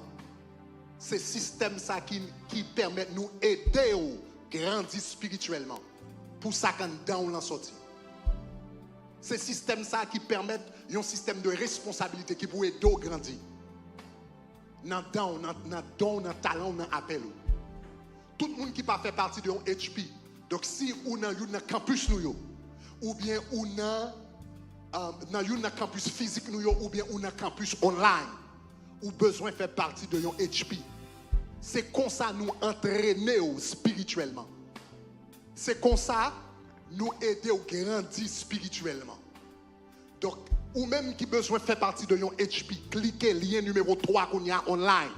se sistèm sa ki, ki pèmèt nou ede w grandi espirityèlman pou sa k anndan w lan sòti. Se sistèm sa ki pèmèt yon sistèm de responsabilite ki pou ede w grandi nan dan w, nan, nan don w, nan talan w, nan apèl ou. Tout moun ki pa fè pati de yon H P, donk si ou nan youn nan kanpis nou yo, oubyen ou nan, euh, nan youn nan kanpis fizik nou yo, oubyen ou nan kanpis online, ou bezwen fè pati de yon H P. Se konsa nou antrene w espirityèlman. Se konsa nou ede w grandi espirityèlman. Donk, Ou menm ki bezwen fè pati de yon H P, klike lyen nimewo twa kounye a online.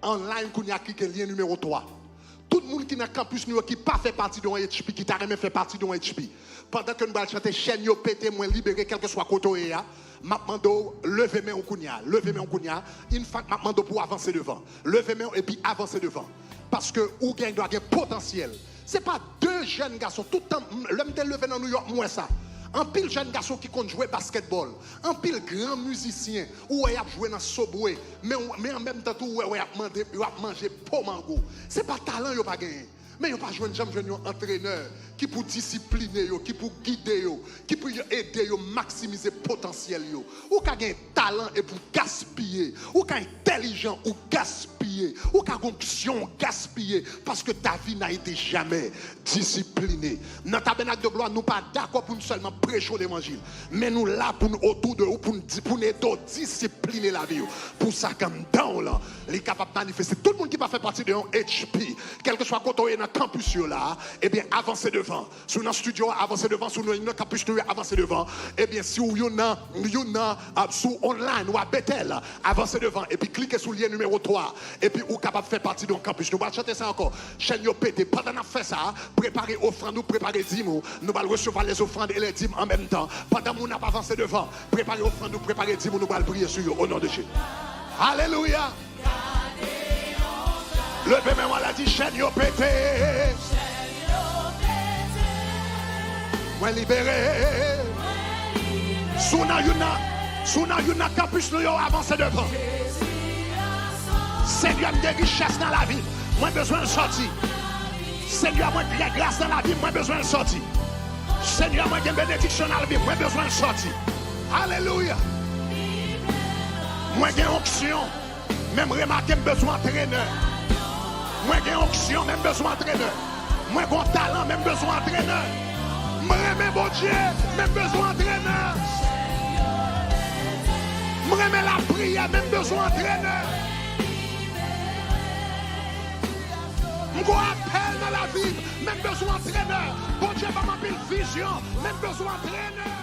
Online kounye a, klike lyen nimewo twa. Tout moun ki nan kanpis nou yo ki pa fè pati de yon H P, ki ta renmen fè pati de yon H P, pandan ke nou pral chante Chèn yo pete, mwen libere, kèlkeswa kote w ye a, m ap mande w leve men w kounye a. Leve men w kounye a. In fact, m ap mande w pou w avanse devan. Leve men w epi avanse devan. Paske ou gen dwa gen potansyèl. Se pa de jèn gason. Tout tan, m, lè m te leve nan Nouyòk, m wè sa. Anpil jèn gason ki konn jwe baskètbòl. Anpil gran mizisyen. Ou wè y ap jwe nan Subway. Men, men an menm tan tou, ou wè, wè y ap mande, y ap manje po mango. Se pa talan yo pa genyen. Men yo pa jwenn, janm jwenn yon antrenè ki pou disipline yo, ki pou gide yo, ki pou yo ede yo maksimize potansyèl yo. Ou ka gen talan epi w gaspiye. Ou ka entèlijan, ou gaspiye. Ou ka gen onksyon, ou gaspiye. Parce que ta vie n'a été jamais disciplinée. Nan Tabènak de Glwa, nou pa dakò pou n sèlman preche levanjil. Men nou la pou n otou de ou, pou n di, pou n ede w disipline lavi w. Pou sa k anndan w lan, li kapab manifeste. Tout moun ki pa fè pati de yon H P, kèlkeswa kote w ye nan kanpis yo la, ebyen, avanse devan. Si w nan estidyo a, avanse devan. Si w nan kanpis nou yo, avanse devan. Ebyen, si w youn nan, youn nan, ah, si w online, ou a Betèl, avanse devan. Epi klike sou lyen nimewo twa. Epi ou kapab fè pati de yon kanpis. Nou pral chante sa ankò. Chèn yo pete. Pandan n ap fè sa, prepare ofrann ou, prepare dim ou. Nou pral resevwa lèzofrann e lèdim an menm tan. Pandan moun ap avanse devan, prepare ofrann ou, prepare dim ou, nou pral priye sou yo, o non de Jezi. Alelouya! Leve men w, la di, chèn yo pete. Mwen libere. Si w nan youn nan, si w nan youn nan kanpis nou yo, avanse devan. Senyè, m gen richès nan lavi m. Mwen bezwen l sòti. Senyè, mwen gen gras nan lavi m. Mwen bezwen l sòti. Senyè, mwen gen benediksyon nan lavi m. Mwen bezwen l sòti. Alelouya. Mwen gen onksyon. Men m remake m bezwen antrenè. Mwen gen onksyon, men m bezwen antrenè. Mwen gen talan, men m bezwen antrenè. M renmen Bondye, men m bezwen antrenè. M renmen lapriyè, men m bezwen antrenè. M gen apèl nan lavi m, men m bezwen antrenè. Bondye ban m anpil vizyon, men m bezwen antrenè.